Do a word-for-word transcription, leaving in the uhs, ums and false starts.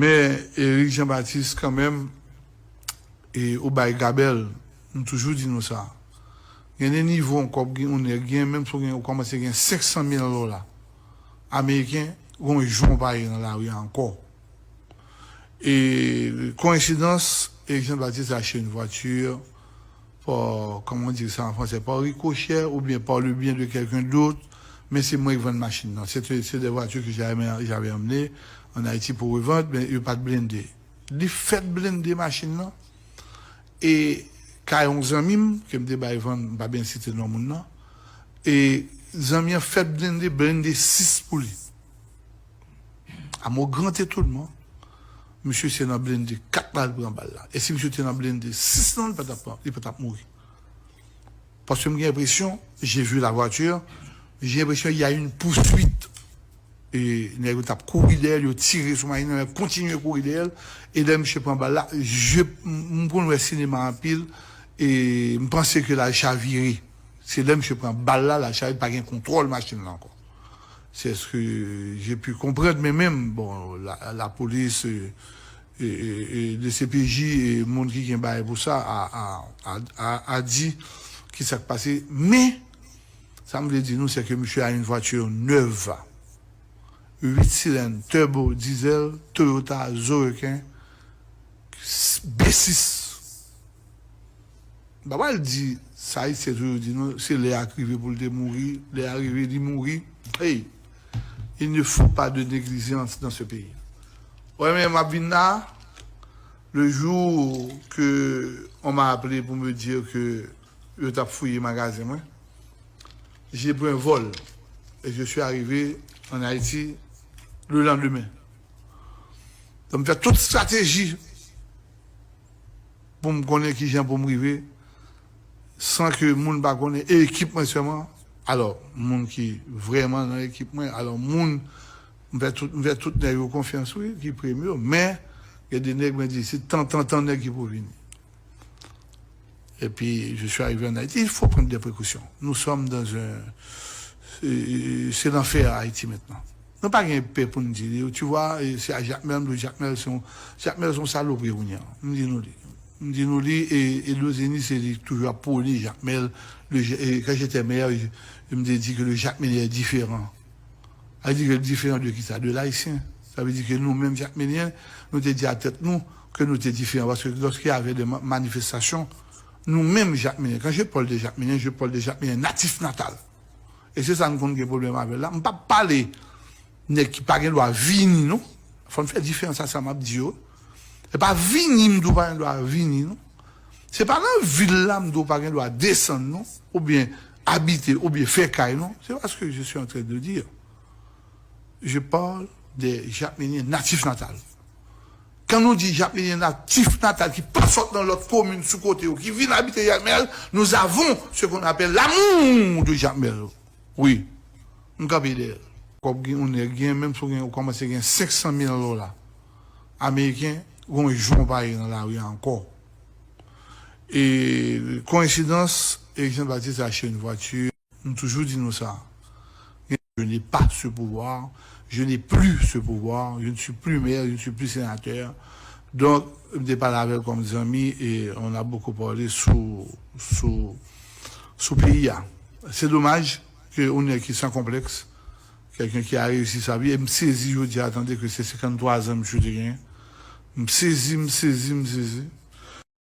Men Eric Jean Baptiste kanmenm, e ou bay gabèl, m toujou di nou sa. Gen de nivo yon kòb gen, yon nèg gen, menm si w gen, ou kòmanse gen senk san mil dola ameriken, gon jou w pa ye nan lari a ankò. E koyensidans, Eric Jean Baptiste achte yon vwati, pa, comment on dit ça en français, par ricochet ou bien par le bien de quelqu'un d'autre, men se mwen ki vann machin nan. Se te, se de vwati ke j'avais, j'avais emmené en Haïti pour revente, men yo pa t blende. Li fèt blende machin nan. E kay yon zanmi m, ke m te bay vann, m pa byen site non moun nan. E zanmi an fèt blende, blende sis pou li. A mon grand étonnement, misye se nan blende kat la l pran bal la. E si misye te nan blende sis lan, li pa t ap pran, li pa t ap mouri. Paske m gen enpresyon, j'ai vu la voiture, j'ai l'impression il y a une poursuite. E nèg yo t ap kouri dèyè l, yo tire sou machin nan, yo kontinye kouri dèyè l. E lè misye pran bal la, je, m, m konn wè sinema anpil, e m panse ke l al chavire. Se lè misye pran bal la, l al chavire, pa gen kontwòl machin nan ankò. C'est ce que j'ai pu comprendre, men menm, bon, la, la police, euh, e, e, e, D C P J, e moun ki gen bagay pou sa, a, a, a, a, a di ki sa k pase. Men, sa m vle di nou, se ke misye a une voiture neuve. Uit silèn, turbo, diesel, Toyota, Zorequin, B sis. M pa pral di sa Ayisyen toujou di nou, se lè a k rive pou l te mouri, lè a rive li mouri. Hey, il ne faut pas de négligence dans ce pays. Wè, men m ap vin la, le jour que on m'a appelé pour me dire que yo t ap fouye magazen mwen, j'ai pris un vol et je suis arrivé en Haïti le lendemain. Donk, m fè tout estrateji pou m konnen kijan pou m rive, san ke moun pa konnen, e ekip mwen sèlman. Alò, moun ki vrèman nan ekip mwen, alò, moun, m fè tout, m fè tout nèg yo konfyans, wi, ki pre m yo, men, gen de nèg, mwen di, se tan, tan, tan nèg ki pou vini. Et puis, je suis arrivé en Haïti, il faut prendre des précautions. Nous sommes dans un, c'est, c'est l'enfer à Haïti maintenant. Nou pa gen pè pou n di li. Tu vois, e se a Jakmèl, m di Jakmèl se yon, Jakmèl se yon salopri kounye a. M di nou li. M di nou li, e, e Lozeni se li ki toujou ap pwone Jakmèl. Le, e, quand j'étais maire, je, je me dis que le Jakmelien est différent. Sa vle di ke l diferan de kisa? De l Ayisyen. Sa vle di ke nou menm Jakmelyen, nou te di a tèt nou ke nou te diferan. Paske lorsqu'il y avait des ma-, manifestations, nou menm Jakmelyen, quand je parle de Jakmelyen, je parle de Jakmelyen natif natal. E se sa n konn gen pwoblèm avè l la. M p ap pale nèg ki pa gen dwa vini, non. Fò n fè diferans a sa m ap di yo. E pa vini m di w pa gen dwa vini, non. Se pa nan vil la m di w pa gen dwa desann, non. Oubyen abite, oubyen fè kay, non. C'est pas ce que je suis en train de dire. Je parle des Jakmelyen natif natal. Kan nou di Jakmelyen natif natal ki pa sot nan lòt komin sou kote yo, ki vin abite Jakmèl, nous avons ce qu'on appelle l'amour de Jakmèl. Wi, m kanpe dèyè l. Kòb gen, yon nèg gen, menm si w gen, ou kòmanse gen senk san mil dola ameriken, gon jou w pa ye nan lari a ankò. E koyensidans, Eric Jean Baptiste achte yon vwati. M toujou di nou sa. Je n'ai pas ce pouvoir, je n'ai plus ce pouvoir, je ne suis plus maire, je ne suis plus sénateur. Donk, m te pale avè l kòm zanmi e on a beaucoup parlé sou, sou, sou peyi a. Se domaj ke yon nèg ki san konplèks, quelqu'un qui a réussi sa vie, e m sezi jodi a tande ke se senkanntwa zan misye te genyen. M sezi, m sezi, m sezi.